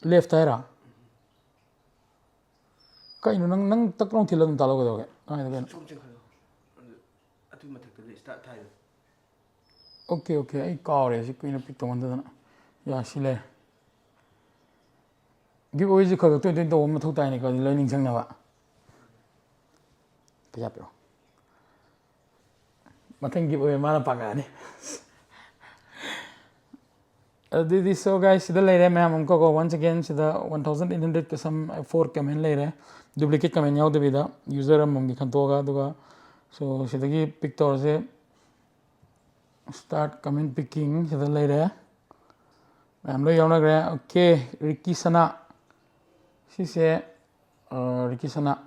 Left ꯍꯥꯏꯔꯣ? ꯀꯩꯅꯣ ꯅꯪ, ꯅꯪ ꯇꯛ ꯂꯥꯎ ꯊꯤꯜꯂ ꯑꯗꯨꯝ ꯇꯥꯜꯂꯣ ꯀꯩꯗꯧꯔꯒꯦ? ꯀꯃꯥꯏꯅ ꯀꯩꯅꯣ? ꯁꯨꯝ ꯆꯤꯡꯈꯠꯂꯣ꯫ ꯑꯗꯨ ꯑꯗꯨꯒꯤ ꯃꯊꯛꯇ ꯂꯩ start ꯊꯥꯏꯗꯣ. Okay, okay, ꯑꯩ ꯀꯥꯎꯔꯦ ꯁꯤ ꯀꯨꯏꯅ pick ꯇꯧꯃꯟꯗꯗꯅ꯫ ꯌꯥ, ꯁꯤ ꯂꯩꯔꯦ꯫ Give away ꯁꯤ ꯈꯔ ꯈꯔ ꯇꯣꯏ ꯇꯣꯏꯅ ꯇꯧꯕ ꯃꯊꯧ ꯇꯥꯏꯅꯦꯀꯣ, ꯑꯗꯨ ꯂꯣꯏ ꯅꯤꯡꯁꯤꯡꯅꯕ꯫ ꯄꯩꯁꯥ ꯄꯤꯔꯛꯑꯣ꯫ ꯃꯊꯪ give away ꯃꯥꯅ ꯄꯥꯡꯉꯛꯑꯅꯤ꯫ ꯑꯗꯨꯗꯤ so guys, ꯁꯤꯗ ꯂꯩꯔꯦ ꯃꯌꯥꯝ ꯑꯃꯨꯛꯀꯀꯣ. Once again, ꯁꯤꯗ one thousand eight hundred ꯀ some four comment ꯂꯩꯔꯦ, duplicate comment ꯌꯥꯎꯗꯕꯤꯗ, user ꯑꯃꯃꯝꯒꯤ ꯈꯟꯇꯣꯛꯑꯒ. ꯑꯗꯨꯒ so ꯁꯤꯗꯒꯤ pick ꯇꯧꯔꯁꯦ. Start comment picking ꯁꯤꯗ ꯂꯩꯔꯦ, ꯃꯌꯥꯝ ꯂꯣꯏ ꯌꯥꯎꯅꯈ꯭ꯔꯦ. Okay, ꯔꯤꯀꯤ ꯁꯅꯥ, ꯁꯤꯁꯦ, ꯑ, ꯔꯤꯀꯤ ꯁꯅꯥ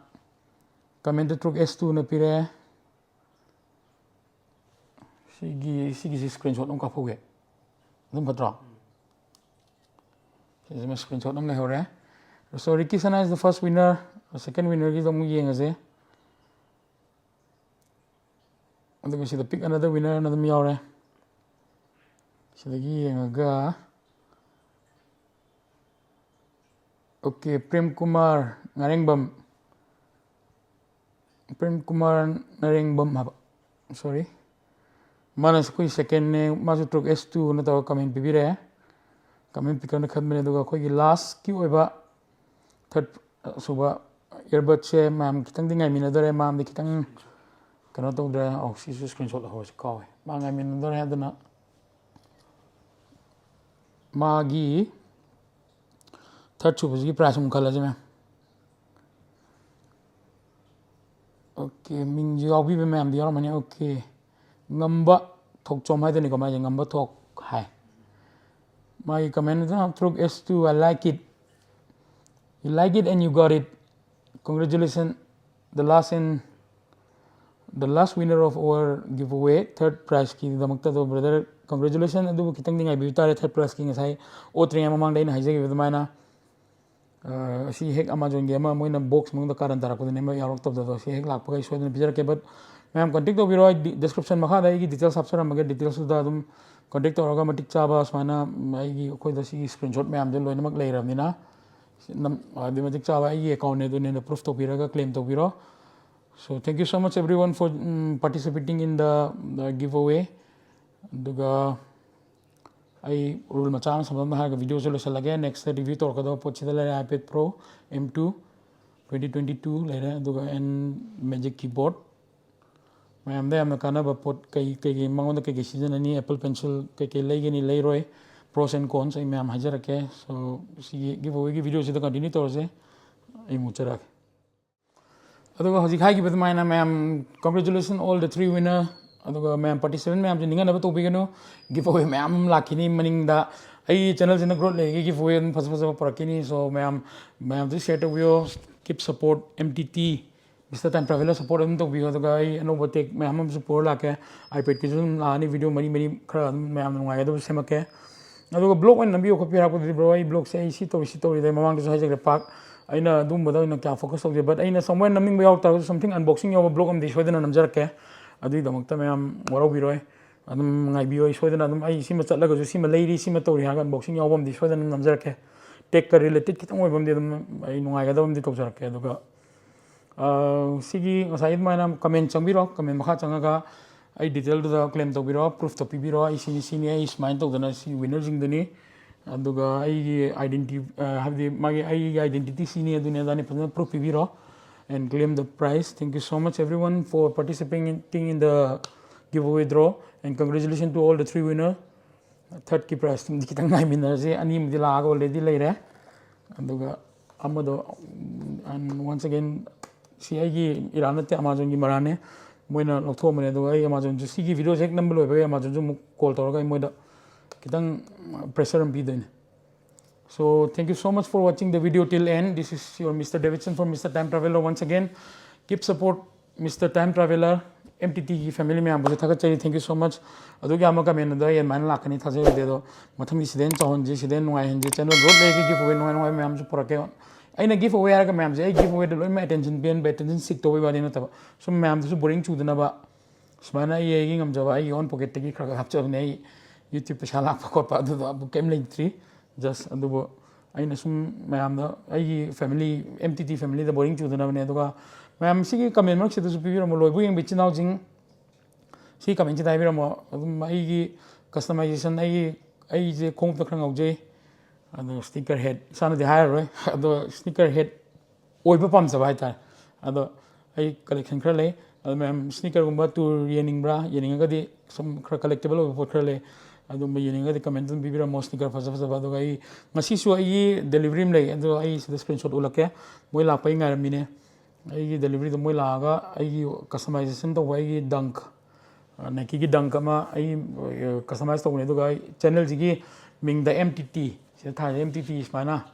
comment ꯇꯔꯨꯛ S two ꯅ ꯄꯤꯔꯦ. ꯁꯤꯒꯤ, ꯁꯤꯒꯤꯁꯤ screenshot ꯑꯃ ꯀꯥꯞꯍꯧꯒꯦ, ꯑꯗꯨꯝ ꯐꯠꯇ꯭ꯔꯣ? ꯁꯤꯁꯤꯃ screenshot ꯑꯃ ꯂꯩꯍꯧꯔꯦ. So Ricky Sana is the first winner. Second winner ꯒꯤꯗꯣ ꯑꯃꯨꯛ ꯌꯦꯡꯉꯁꯦ꯫ ꯑꯗꯨꯒ ꯁꯤꯗ pick another winner ꯅ ꯑꯗꯨꯝ ꯌꯥꯎꯔꯦ꯫ ꯁꯤꯗꯒꯤ ꯌꯦꯡꯉꯒ, okay, ꯄ꯭ꯔꯦꯝ ꯀꯨꯃꯥꯔ ꯉꯥꯔꯦꯡꯕꯝ, ꯄ꯭ꯔꯦꯝ ꯀꯨꯃꯥꯔ ꯅꯔꯦꯡꯕꯝ ꯍꯥꯏꯕ, sorry, ꯃꯥꯅꯁꯨ ꯑꯩꯈꯣꯏ second ꯅꯦ, ꯃꯥꯁꯨ ꯇ꯭ꯔꯨꯛ ꯑꯦꯁ ꯇꯨ ꯅ ꯇꯧꯔꯒ comment ꯄꯤꯕꯤꯔꯛꯑꯦ꯫ Comment picker ꯅ ꯈꯟꯕꯅꯦ꯫ ꯑꯗꯨꯒ ꯑꯩꯈꯣꯏꯒꯤ last ꯀꯤ ꯑꯣꯏꯕ third ꯁꯨꯕ earbud ꯁꯦ ꯃꯌꯥꯝ ꯈꯤꯇꯪꯗꯤ ꯉꯥꯏꯃꯤꯟꯅꯗꯣꯔꯦ꯫ ꯃꯥꯝꯗꯤ ꯈꯤꯇꯪ ꯀꯩꯅꯣ ꯇꯧꯗ꯭ꯔꯦ꯫ ꯑꯧ, ꯁꯤꯁꯨ screenshot ꯂꯧꯍꯧꯔꯁꯤ, ꯀꯥꯎꯋꯦ꯫ ꯃꯥ ꯉꯥꯏꯃꯤꯟꯅꯗꯣꯔꯦ꯫ ꯑꯗꯨꯅ ꯃꯥꯒꯤ third ꯁꯨꯕꯁꯤꯒꯤ prize ꯑꯃꯨꯛ ꯈꯜꯂꯁꯤ, ꯃꯌꯥꯝ꯫ Okay, ꯃꯤꯡꯁꯨ ꯌꯥꯎꯕꯤꯕ ꯃꯌꯥꯝꯗꯤ ꯌꯥꯎꯔꯝꯃꯅꯤ꯫ Okay, ꯉꯝꯕ ꯊꯣꯛꯆꯣꯝ ꯍꯥꯏꯗꯣꯏꯅꯤꯀꯣ, ꯃꯥꯏꯁꯦ ꯉꯝꯕ ꯊꯣꯛ ꯍꯥꯏ꯫ ꯃꯥꯒꯤ comment ꯇ꯭ꯔꯨꯛ ꯑꯦꯁ ꯇꯨ, "I like it, you like it and you got it, congratulations, the last and the last winner of our giveaway, third prize ꯀꯤꯗꯃꯛꯇ ꯑꯗꯣ brother, congratulations꯫ ꯑꯗꯨꯕꯨ ꯈꯤꯇꯪꯗꯤ ꯉꯥꯏꯕꯤꯕ ꯇꯥꯔꯦ꯫ Third prize ꯀꯤ ꯉꯁꯥꯏ ꯑꯣꯠꯇ꯭ꯔꯤꯉꯩ ꯃꯃꯥꯡꯗ ꯑꯩꯅ ꯍꯥꯏꯖꯈꯤꯕ ꯑꯗꯨꯃꯥꯏꯅ, ꯑ, ꯑꯁꯤ ꯍꯦꯛ Amazon ꯒꯤ ꯑꯃ ꯃꯣꯏꯅ box ꯃꯅꯨꯡꯗ ꯀꯥꯔꯟ ꯇꯥꯔꯛꯄꯗꯨꯅꯦ, ꯑꯃ ꯌꯥꯎꯔꯛꯇꯕꯗꯣ, ꯁꯤ ꯍꯦꯛ ꯂꯥꯛꯄꯒ ꯑꯩ ꯁꯣꯏꯗꯅ ꯄꯤꯖꯔꯛꯀꯦ꯫ But ꯃꯌꯥꯝ contact ꯇꯧꯕꯤꯔꯣ, ꯑꯩ ꯗꯤ-, description ꯃꯈꯥꯗ ꯑꯩꯒꯤ details ꯍꯥꯞꯆꯔꯝꯃꯒꯦ꯫ Details ꯇꯨꯗ ꯑꯗꯨꯝ contact ꯇꯧꯔꯒ ꯃꯇꯤꯛ ꯆꯥꯕ ꯁꯨꯃꯥꯏꯅ ꯑꯩꯒꯤ, ꯑꯩꯈꯣꯏꯗ ꯁꯤꯒꯤ screenshot ꯃꯌꯥꯝꯁꯦ ꯂꯣꯏꯅꯃꯛ ꯂꯩꯔꯕꯅꯤꯅ, ꯁꯤ ꯅꯝ-, ꯍꯥꯏꯗꯤ ꯃꯇꯤꯛ ꯆꯥꯕ ꯑꯩꯒꯤ account ꯅꯦ ꯑꯗꯨꯅꯦꯅ proof ꯇꯧꯕꯤꯔꯒ claim ꯇꯧꯕꯤꯔꯣ꯫ So thank you so much everyone for, um, participating in the, the giveaway꯫ ꯑꯗꯨꯒ ꯑꯩ rule ꯃꯆꯥ ꯑꯃ ꯁꯝꯂꯞꯅ ꯍꯥꯏꯔꯒ video ꯁꯦ ꯂꯣꯏꯁꯤꯜꯂꯒꯦ꯫ Next review ꯇꯧꯔꯛꯀꯗꯕ ꯄꯣꯠꯁꯤꯗ ꯂꯩꯔꯦ, iPad Pro M two twenty twenty-two ꯂꯩꯔꯦ, ꯑꯗꯨꯒ and Magic Keyboard꯫ ꯃꯌꯥꯝꯗ ꯌꯥꯝꯅ ꯀꯥꯟꯅꯕ ꯄꯣꯠ ꯀꯩ, ꯀꯩ, ꯀꯩ, ꯃꯉꯣꯟꯗ ꯀꯩ, ꯀꯩ ꯁꯤꯖꯤꯟꯅꯅꯤ, Apple Pencil ꯀꯩ, ꯀꯩ ꯂꯩꯒꯅꯤ, ꯂꯩꯔꯣꯏ, pros and cons ꯑꯩ ꯃꯌꯥꯝ ꯍꯥꯏꯖꯔꯛꯀꯦ꯫ So ꯁꯤꯒꯤ giveaway ꯒꯤ video ꯁꯤꯗ continue ꯇꯧꯔꯁꯦ꯫ ꯑꯩ ꯃꯨꯠꯆꯔꯛꯑꯒꯦ꯫ ꯑꯗꯨꯒ ꯍꯧꯖꯤꯛ ꯍꯥꯏꯈꯤꯕ ꯑꯗꯨꯃꯥꯏꯅ ꯃꯌꯥꯝ, congratulations all the three winner꯫ ꯑꯗꯨꯒ ꯃꯌꯥꯝ participant ꯃꯌꯥꯝꯁꯨ ꯅꯤꯡꯍꯟꯅꯕ ꯇꯧꯕꯤꯒꯅꯨ꯫ Giveaway ꯃꯌꯥꯝ ꯑꯃ ꯂꯥꯛꯈꯤꯅꯤ ꯃꯅꯤꯡꯗ꯫ ꯑꯩ channel ꯁꯤꯅ growth ꯂꯩꯔꯤꯒꯩ giveaway ꯑꯗꯨꯝ ꯐꯖ ꯐꯖꯕ ꯄꯨꯔꯛꯈꯤꯅꯤ꯫ So ꯃꯌꯥꯝ, ꯃꯌꯥꯝꯁꯨ share ꯇꯧꯕꯤꯌꯣ꯫ Keep support M T T, Mister Time Traveler support ꯑꯗꯨꯝ ꯇꯧꯕꯤꯌꯣ꯫ ꯑꯗꯨꯒ ꯑꯩ ꯑꯅꯧꯕ tech ꯃꯌꯥꯝ ꯑꯃꯁꯨ ꯄꯨꯔ ꯂꯥꯛꯀꯦ꯫ iPad ꯀꯤꯁꯨ ꯑꯗꯨꯝ ꯂꯥꯛꯑꯅꯤ, video ꯃꯔꯤ ꯃꯔꯤ ꯈꯔ ꯑꯗꯨꯝ ꯃꯌꯥꯝꯅ ꯅꯨꯡꯉꯥꯏꯒꯗꯕ ꯁꯦꯝꯃꯛꯀꯦ꯫ ꯑꯗꯨꯒ ꯕ꯭ꯂꯣꯛ ꯑꯣꯏꯅ ꯅꯝꯕꯤꯌꯣ ꯈꯣꯠꯄꯤꯌꯣ ꯍꯥꯏꯔꯛꯄꯗꯨꯗꯤ, ꯕ꯭ꯔꯣ, ꯑꯩ ꯕ꯭ꯂꯣꯛꯁꯦ ꯑꯩ ꯁꯤ ꯇꯧꯔꯤ, ꯁꯤ ꯇꯧꯔꯤ, ꯑꯗꯩ ꯃꯃꯥꯡꯗꯁꯨ ꯍꯥꯏꯖꯈ꯭ꯔꯦ, ꯄꯥꯛ ꯑꯩꯅ ꯑꯗꯨꯝꯕꯗ ꯑꯣꯏꯅ ꯀꯌꯥ ꯐꯣꯀꯁ ꯇꯧꯗꯦ꯫ ꯕꯠ ꯑꯩꯅ ꯁꯝꯋꯦꯔ ꯅꯝꯅꯤꯡꯕ ꯌꯥꯎ ꯇꯥꯔꯒꯁꯨ, something unboxing ꯌꯥꯎꯕ ꯕ꯭ꯂꯣꯛ ꯑꯃꯗꯤ ꯁꯣꯏꯗꯅ ꯅꯝꯖꯔꯛꯀꯦ꯫ ꯑꯗꯨꯒꯤꯗꯃꯛꯇ ꯃꯌꯥꯝ ꯋꯥꯔꯧꯕꯤꯔꯣꯏ, ꯑꯗꯨꯝ ꯉꯥꯏꯕꯤꯌꯣ꯫ ꯑꯩ ꯁꯣꯏꯗꯅ ꯑꯗꯨꯝ, ꯑꯩ ꯁꯤꯃ ꯆꯠꯂꯒꯁꯨ, ꯁꯤꯃ ꯂꯩꯔꯤ, ꯁꯤꯃ ꯇꯧꯔꯤ ꯍꯥꯏꯔꯒ unboxing ꯌꯥꯎꯕ ꯑꯃꯗꯤ ꯁꯣꯏꯗꯅ ꯅꯝꯖꯔꯛꯀꯦ꯫ ꯇꯦꯛꯀ ꯔꯤꯂꯦꯇꯦꯠ ꯈꯤꯇꯪ ꯑꯣꯏꯕ ꯑꯃꯗꯤ ꯑꯗꯨꯝ ꯑꯩ ꯅꯨꯡꯉꯥꯏꯒꯗꯕ ꯑꯃꯗꯤ ꯇꯧꯖꯔꯛꯀꯦ꯫ ꯑꯗꯨꯒ ꯑ, ꯁꯤꯒꯤ ꯉꯁꯥꯏ ꯑꯗꯨꯃꯥꯏꯅ ꯀꯃꯦꯟ ꯆꯪꯕꯤꯔꯣ, ꯀꯃꯦꯟ ꯃꯈꯥ ꯆꯪꯉꯒ ꯑꯩ ꯗꯤꯇꯦꯜꯗꯨꯗ ꯀ꯭ꯂꯦꯝ ꯇꯧꯕꯤꯔꯣ, ꯄ꯭ꯔꯨꯐꯇꯣ ꯄꯤꯕꯤꯔꯣ, ꯑꯩ ꯁꯤꯅꯤ, ꯁꯤꯅꯤ, ꯑꯩ ꯁꯨꯃꯥꯏꯅ ꯇꯧꯗꯅ ꯁꯤ ꯋꯤꯅꯔꯁꯤꯡꯗꯨꯅꯤ, ꯑꯗꯨꯒ ꯑꯩꯒꯤ ꯑꯥꯏꯗꯦꯟꯇꯤ, ꯍꯥꯏꯕꯗꯤ ꯃꯥꯒꯤ, ꯑꯩꯒꯤ ꯑꯥꯏꯗꯦꯟꯇꯤꯇꯤ ꯁꯤꯅꯤ, ꯑꯗꯨꯅꯤ, ꯑꯗꯥꯅꯤ, ꯐꯖꯅ proof ꯄꯤꯕꯤꯔꯣ꯫ And claim the prize. Thank you so much everyone for participating in the giveaway draw, and congratulations to all the three winner. ꯊꯥꯔꯠꯀꯤ ꯄ꯭ꯔꯥꯏꯖꯇꯨꯃꯗꯤ ꯈꯤꯇꯪ ꯉꯥꯏꯃꯤꯟꯅꯔꯁꯤ, ꯑꯅꯤꯃꯗꯤ ꯂꯥꯛꯑꯒ already ꯂꯩꯔꯦ꯫ ꯑꯗꯨꯒ ꯑꯃꯗꯣ, and once again, ꯁꯤ ꯑꯩꯒꯤ ꯏꯔꯥꯟ ꯅꯠꯇꯦ, ꯑꯦꯃꯥꯖꯣꯟꯒꯤ ꯃꯔꯥꯟꯅꯦ, ꯃꯣꯏꯅ ꯂꯧꯊꯣꯛꯑꯝꯕꯅꯦ꯫ ꯑꯗꯨꯒ ꯑꯩ ꯑꯦꯃꯥꯖꯣꯟꯁꯨ, ꯁꯤꯒꯤ ꯚꯤꯗꯤꯑꯣꯁꯦ ꯍꯦꯛ ꯅꯝꯕ ꯂꯣꯏꯕꯒ ꯑꯦꯃꯥꯖꯣꯟꯁꯨ ꯑꯃꯨꯛ ꯀꯣꯜ ꯇꯧꯔꯒ ꯑꯩ ꯃꯣꯏꯗ ꯈꯤꯇꯪ ꯄ꯭ꯔꯦꯁꯔ ꯑꯃ ꯄꯤꯗꯣꯏꯅꯦ꯫ So thank you so much for watching the video till end. This is your Mister Davidson from Mister Time Traveler once again. Keep support Mister Time Traveler, M T T ꯒꯤ family ꯃꯌꯥꯝꯕꯨꯁꯨ ꯊꯥꯒꯠꯆꯔꯤ꯫ Thank you so much. ꯑꯗꯨꯒꯤ ꯑꯃ ꯀꯃꯦꯟ ꯑꯗꯣ ꯑꯩ ꯑꯗꯨꯃꯥꯏꯅ ꯂꯥꯛꯀꯅꯤ ꯊꯥꯖꯔꯨꯗꯦ꯫ ꯑꯗꯣ ꯃꯊꯪꯗꯤ ꯁꯤꯗ ꯍꯦꯟꯅ ꯆꯥꯎꯍꯟꯁꯤ, ꯁꯤꯗ ꯍꯦꯟꯅ ꯅꯨꯡꯉꯥꯏꯍꯟꯁꯤ꯫ Channel growth ꯂꯩꯔꯗꯤ giveaway ꯅꯨꯡꯉꯥꯏ ꯅꯨꯡꯉꯥꯏꯕ ꯃꯌꯥꯝꯁꯨ ꯄꯨꯔꯛꯀꯦ꯫ ꯑꯩꯅ giveaway ꯍꯥꯏꯔꯒ ꯃꯌꯥꯝꯁꯦ ꯑꯩ giveaway ꯗ ꯂꯣꯏꯅꯃꯛ attention ꯄꯤꯍꯟꯕ, attention seek ꯇꯧꯕꯒꯤ ꯋꯥꯗꯤ ꯅꯠꯇꯕ, ꯁꯨꯝ ꯃꯌꯥꯝꯗꯁꯨ boring ꯆꯨꯗꯅꯕ ꯁꯨꯃꯥꯏꯅ ꯑꯩ ꯑꯩꯒꯤ ꯉꯝꯖꯕ ꯑꯩꯒꯤ own pocket ꯇꯒꯤ ꯈꯔ ꯈꯔ ꯍꯥꯞꯆꯕꯅꯦ꯫ ꯑꯩ YouTube ꯄꯩꯁꯥ ꯂꯥꯛꯄ ꯈꯣꯠꯄ ꯑꯗꯨꯗꯣ ꯑꯃꯨꯛ ꯀꯩꯝ ꯂꯩꯇ꯭ꯔꯤ꯫ Just ꯑꯗꯨꯕꯨ ꯑꯩꯅ ꯁꯨꯝ ꯃꯌꯥꯝꯗ, ꯑꯩꯒꯤ family, M T T family ꯗ boring ꯆꯨꯗꯅꯕꯅꯦ꯫ ꯑꯗꯨꯒ ꯃꯌꯥꯝ ꯁꯤꯒꯤ ꯀꯃꯦꯟ ꯃꯔꯛꯁꯤꯗꯁꯨ ꯄꯤꯕꯤꯔꯝꯃꯣ, ꯂꯣꯏꯕꯨ ꯌꯦꯡꯕ ꯏꯆꯤꯟ ꯏꯅꯥꯎꯁꯤꯡ꯫ ꯁꯤ ꯀꯃꯦꯟꯁꯤꯗ ꯍꯥꯏꯕꯤꯔꯝꯃꯣ꯫ ꯑꯗꯨꯝ ꯑꯩꯒꯤ customization, ꯑꯩꯒꯤ, ꯑꯩꯁꯦ ꯈꯣꯡꯎꯞꯇ ꯈꯔ ꯉꯥꯎꯖꯩ, ꯑꯗꯣ sneaker head, ꯏꯁꯥꯅꯗꯤ ꯍꯥꯏꯔꯔꯣꯏ, ꯑꯗꯣ sneaker head ꯑꯣꯏꯕ ꯄꯥꯝꯖꯕ ꯍꯥꯏꯇꯥꯔꯦ꯫ ꯑꯗꯣ ꯑꯩ collection ꯈꯔ ꯂꯩ꯫ ꯑꯗꯣ ꯃꯌꯥꯝ sneaker ꯒꯨꯝꯕ tour ꯌꯦꯡꯅꯤꯡꯕ꯭ꯔꯥ? ꯌꯦꯡꯅꯤꯡꯉꯒꯗꯤ, ꯁꯨꯝ ꯈꯔ collectible ꯑꯣꯏꯕ ꯄꯣꯠ ꯈꯔ ꯂꯩ, ꯑꯗꯨꯝꯕ ꯌꯦꯡꯅꯤꯡꯉꯒꯗꯤ comment ꯑꯗꯨꯝ ꯄꯤꯕꯤꯔꯝꯃꯣ, sneaker ꯐꯖ ꯐꯖꯕ꯫ ꯑꯗꯨꯒ ꯑꯩ ꯉꯁꯤꯁꯨ ꯑꯩꯒꯤ delivery ꯑꯃ ꯂꯩ, ꯑꯗꯣ ꯑꯩ ꯁꯤꯗ screenshot ꯎꯠꯂꯛꯀꯦ꯫ ꯃꯣꯏ ꯂꯥꯛꯄꯩ ꯉꯥꯏꯔꯝꯃꯤꯅꯦ꯫ ꯑꯩꯒꯤ delivery ꯗꯣ ꯃꯣꯏ ꯂꯥꯛꯑꯒ ꯑꯩꯒꯤ customization ꯇꯧꯕ ꯑꯩꯒꯤ Dunk, ꯑ, Nike ꯒꯤ Dunk ꯑꯃ ꯑꯩ, ꯑ, customize ꯇꯧꯕꯅꯦ꯫ ꯑꯗꯨꯒ ꯑꯩ channel ꯁꯤꯒꯤ ꯃꯤꯡꯗ M T T ꯁꯤꯗ ꯊꯥꯔꯦ, M T T ꯁꯨꯃꯥꯏꯅ,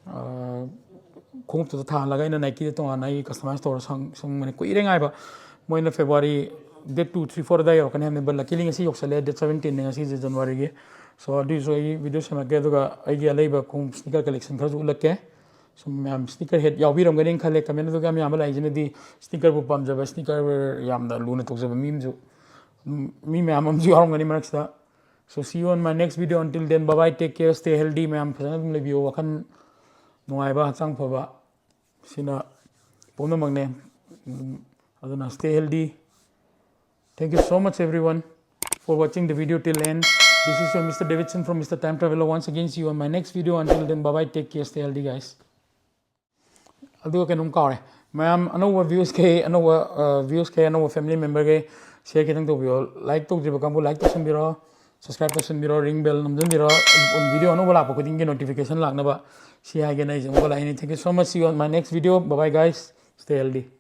ꯑ, ꯈꯣꯡꯎꯞꯇꯨꯗ ꯊꯥꯍꯜꯂꯒ ꯑꯩꯅ Nike ꯗ ꯇꯣꯉꯥꯟꯅ ꯑꯩ customize ꯇꯧꯔ ꯁꯪ-, ꯁꯪꯕꯅꯦ꯫ ꯀꯨꯏꯔꯦ ꯉꯥꯏꯕ꯫ ꯃꯣꯏꯅ February date two, three, four ꯑꯗꯥꯏ ꯌꯧꯔꯛꯀꯅꯤ ꯍꯥꯏꯕꯅꯦ, but luckily ꯉꯁꯤ ꯌꯧꯁꯜꯂꯦ, date seventeen ꯅꯦ ꯉꯁꯤꯁꯦ, January ꯒꯤ꯫ So ꯑꯗꯨꯏꯁꯨ ꯑꯩ video ꯁꯦꯝꯃꯛꯀꯦ, ꯑꯗꯨꯒ ꯑꯩꯒꯤ ꯑꯂꯩꯕ ꯈꯣꯡꯎꯞ sneaker collection ꯈꯔꯁꯨ ꯎꯠꯂꯛꯀꯦ꯫ ꯁꯨꯝ ꯃꯌꯥꯝ sneaker head ꯌꯥꯎꯕꯤꯔꯝꯒꯅꯤꯅ ꯈꯜꯂꯦ, comment ꯑꯗꯨꯒ ꯌꯥꯝ ꯌꯥꯝꯕ ꯂꯥꯛꯏꯁꯤꯅꯗꯤ sneakerꯕꯨ ꯄꯥꯝꯖꯕ, sneaker ꯌꯥꯝꯅ ꯂꯨꯅ ꯇꯧꯖꯕ ꯃꯤ ꯑꯃꯁꯨ, ꯃꯤ ꯃꯌꯥꯝ ꯑꯃꯁꯨ ꯌꯥꯎꯔꯝꯒꯅꯤ ꯃꯔꯛꯁꯤꯗ꯫ So see you on my next video, until then bye bye, take care, stay healthy꯫ ꯃꯌꯥꯝ ꯐꯖꯅ ꯑꯗꯨꯝ ꯂꯩꯕꯤꯌꯨ, ꯋꯥꯈꯜ ꯅꯨꯡꯉꯥꯏꯕ, ꯍꯛꯆꯥꯡ ꯐꯕ, ꯁꯤꯅ ꯄꯨꯝꯅꯃꯛꯅꯦ꯫ ꯎꯝ, ꯑꯗꯨꯅ stay healthy. Thank you so much everyone for watching the video till end. This is your Mister Davidson from Mister Time Traveler. Once again, see you on my next video. Until then, bye bye, take care, stay healthy, guys. ꯑꯗꯨꯒ ꯀꯩꯅꯣꯝ ꯀꯥꯎꯔꯦ, ꯃꯌꯥꯝ ꯑꯅꯧꯕ viewers ꯈꯩ, ꯑꯅꯧꯕ viewers ꯈꯩ, ꯑꯅꯧꯕ family member ꯈꯩ share ꯈꯤꯇꯪ ꯇꯧꯕꯤꯌꯣ꯫ Like ꯇꯧꯗ꯭ꯔꯤꯕ ꯀꯥꯡꯕꯨ like ꯇꯧꯁꯟꯕꯤꯔꯣ, subscribe ꯇꯧꯁꯟꯕꯤꯔꯣ, ring bell ꯅꯝꯁꯤꯟꯕꯤꯔꯣ, video ꯑꯅꯧꯕ ꯂꯥꯛꯄ ꯈꯨꯗꯤꯡꯒꯤ notification ꯂꯥꯛꯅꯕ꯫ ꯁꯤ ꯍꯥꯏꯒꯦꯅ ꯑꯩꯁꯦ ꯑꯃꯨꯛꯀ ꯂꯥꯛꯏꯅꯤ꯫ Thank you so much, see you on my next video, bye bye guys, stay healthy꯫